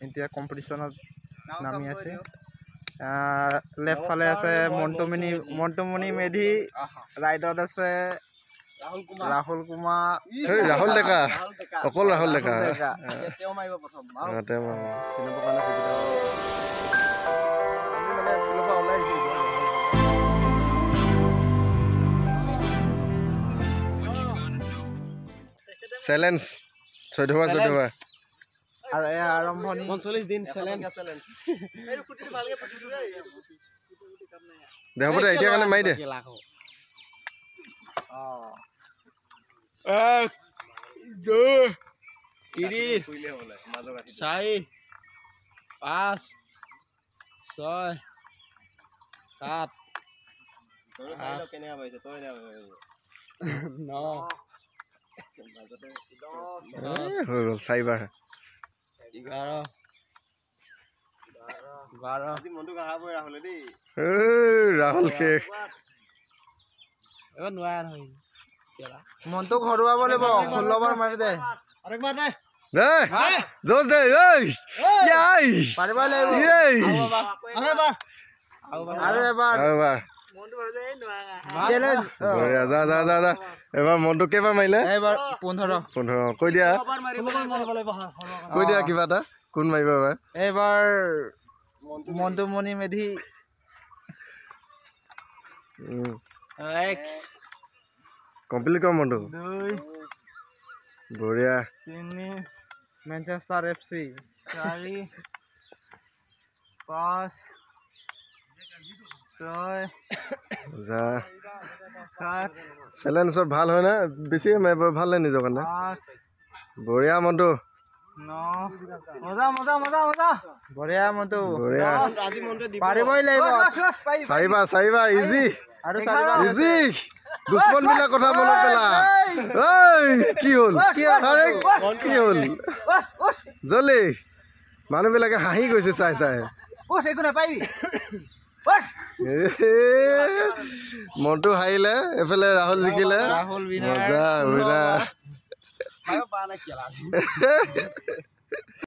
এতিয়া কম্পিটিশ্যনত নামি আছে। লেফ্ট ফালে আছে মন্টুমণি মেধি, ৰাইটত আছে ৰাহুল কুমাৰ, ৰাহুল ডেকা, অকল ৰাহুল ডেকা। চেলেঞ্জ 14 14 আৰু এয়া আৰম্ভণি 45 দিন চেলেঞ্জ। দে হ'ব দে, এতিয়া কাৰণে মাৰি দে। 1 2 3 4 5 6 7 8 9 হৈ গ'ল চাৰিবাৰ। 11 12 ৰাহুল শেষ। এবাৰ নোৱাৰা নহয়। মনটোক হৰুৱাব লাগিব, 16 বাৰ মাৰি দে। দে জোচ দে, পাৰিব লাগিব। আৰু এবাৰ বঢ়িয়া, যা যা যা যা। এবাৰ মনটো কেইবাৰ মাৰিলে? এইবাৰ 15। 15। কৈ দিয়া, কৈ দিয়া কিবা এটা, কোন মাৰিব এবাৰ? এইবাৰ মন্টুমণি মেধি। 1 কমপ্লিট কৰ মনটো। 2 বঢ়িয়া। 3 মেনচেষ্টাৰ এফ চি। 4 5 6 যা। 7 চেলেঞ্জত ভাল হয় না? বেছি মাৰিব ভাল লাগে নিজৰ কাৰণে। 8 বঢ়িয়া মনটো। 9 মজা মজা মজা মজা। বঢ়িয়া মনটো, বঢ়িয়া। পাৰিবই লাগিব। চাৰিবাৰ, চাৰিবাৰ ইজি আৰু চাৰিবাৰ ইজি। দুশ্মন বিলাক কথা মনত পেলা। ঐ কি হ'ল? আৰে কি হ'ল? জল্দি, মানুহবিলাকে হাঁহি গৈছে চাই চাই। মনটো হাৰিলে, এইফালে ৰাহুল জিকিলে। মজা উইনাৰ।